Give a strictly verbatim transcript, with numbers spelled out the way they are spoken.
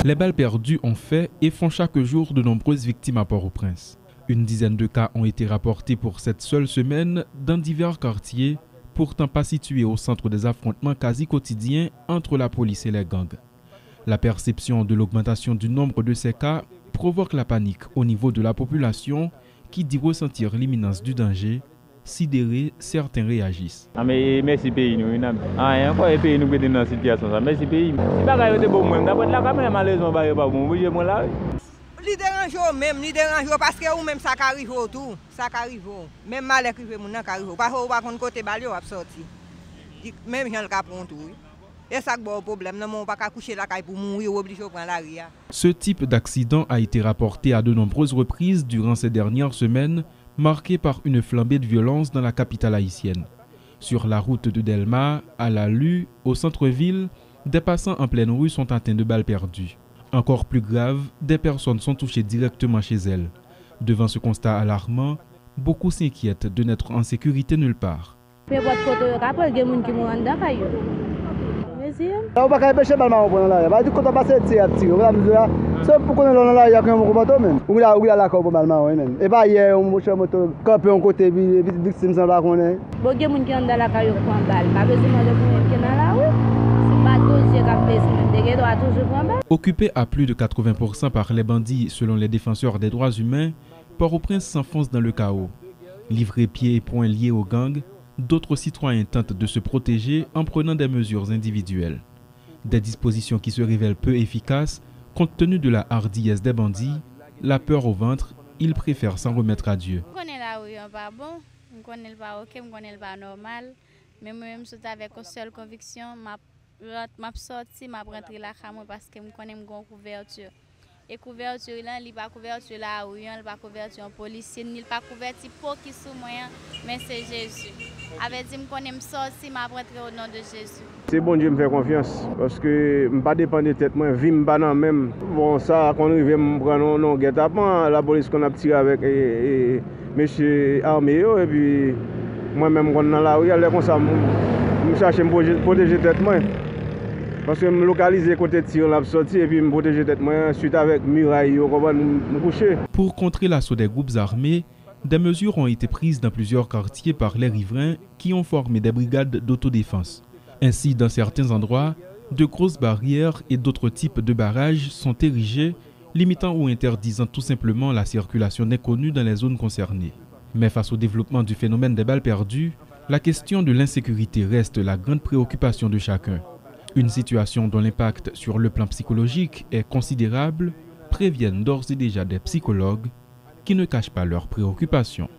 Les balles perdues ont fait et font chaque jour de nombreuses victimes à Port-au-Prince. Une dizaine de cas ont été rapportés pour cette seule semaine dans divers quartiers, pourtant pas situés au centre des affrontements quasi quotidiens entre la police et les gangs. La perception de l'augmentation du nombre de ces cas provoque la panique au niveau de la population qui dit ressentir l'imminence du danger. Sidérés, certains réagissent. A men, e, mèsi peyi nou, wi, n ap anyen ankò, e peyi nou mete nan sitiyasyon sa. Mèsi peyi m. Si bagay yo te bon pou mwen, m t ap ret lakay mwen, malerezman bagay yo pa bon, oblije mwen la, wi. Li deranje w menm, li deranje w paske ou menm sa ka rive w tou, sa ka rive w. Menm malè k rive moun nan ka rive w. Pafwa ou pa konn kote bal yo ap sòti. Li, menm jan l ka pran w tou, wi. E sa k ba w pwoblèm nan, men ou pa ka kouche lakay pou mouri, ou oblije w pran lari a. Ce type d'accident a été rapporté à de nombreuses reprises durant ces dernières semaines, marqué par une flambée de violence dans la capitale haïtienne. Sur la route de Dèlma, à Lalu, au centre-ville, des passants en pleine rue sont atteints de balles perdues. Encore plus grave, des personnes sont touchées directement chez elles. Devant ce constat alarmant, beaucoup s'inquiètent de n'être en sécurité nulle part. Nenpòt kote yo ka pran, gen moun ki mouri anndan kay yo. Mezi. Ou pa ka anpeche bal mawon pran nan lari a. Pa di kote w pase, tire ap tire. Ou pa mizè a. Se pou konnen lè w nan lari a, kòman w konpòte w menm. Ou la, ou la lakay ou pran bal mawon, wi, menm. E pa yè, yon mouche moto kanpe yon kote, epi, epi viktim sa pa konnen. Bon, gen moun ki anndan lakay yo k pran bal. Pa bezwen mande pou moun ki nan lari. Se pa dozye k ap bezwen. Te gen dwa toujou pran bal. Occupé à plus de quatre-vingts pour cent par les bandits, selon les défenseurs des droits humains, Port-au-Prince s'enfonce dans le chaos. Livré pieds et poings liés aux gangs, d'autres citoyens tentent de se protéger en prenant des mesures individuelles. Des dispositions qui se révèlent peu efficaces compte tenu de la hardiesse des bandits, la peur au ventre, ils préfèrent s'en remettre à Dieu. M konnen lari an pa bon, m konnen l pa oke, m konnen l pa nòmal, men mwen menm m sot avèk yon sèl konviksyon, m ap rant, m ap sòti, m ap rantre lakay mwen paske m konnen m gen yon kouvèti. E kouvèti lan, li pa kouvèti lari an, li pa kouvèti yon polisye, ni li pa kouvèti po ki sou mwen an, men se Jezi. Avèdi m konnen m sòti, m ap rantre o non de Jezi. Se Bondye m fè konfyans, paske m pa depann de tèt mwen, vi m pa nan men m. Bon, sa konn rive m pran nan yon gètapan, lapolis konn ap tire avèk, e, e, mesye ame yo, epi mwen menm m konn nan lari a, lè konsa m, m chache m pwoje-, pwoteje tèt mwen. Paske m lokalize kote tir lan ap sòti, epi m pwoteje tèt mwen, swit avèk miray yo, konprann, m, m kouche. Pour contrer l'assaut des groupes armés, des mesures ont été prises dans plusieurs quartiers par les riverains qui ont formé des brigades d'autodéfense. Ainsi, dans certains endroits, de grosses barrières et d'autres types de barrages sont érigés, limitant ou interdisant tout simplement la circulation d'inconnus dans les zones concernées. Mais face au développement du phénomène des balles perdues, la question de l'insécurité reste la grande préoccupation de chacun. Une situation dont l'impact sur le plan psychologique est considérable, préviennent d'ores et déjà des psychologues qui ne cachent pas leurs préoccupations.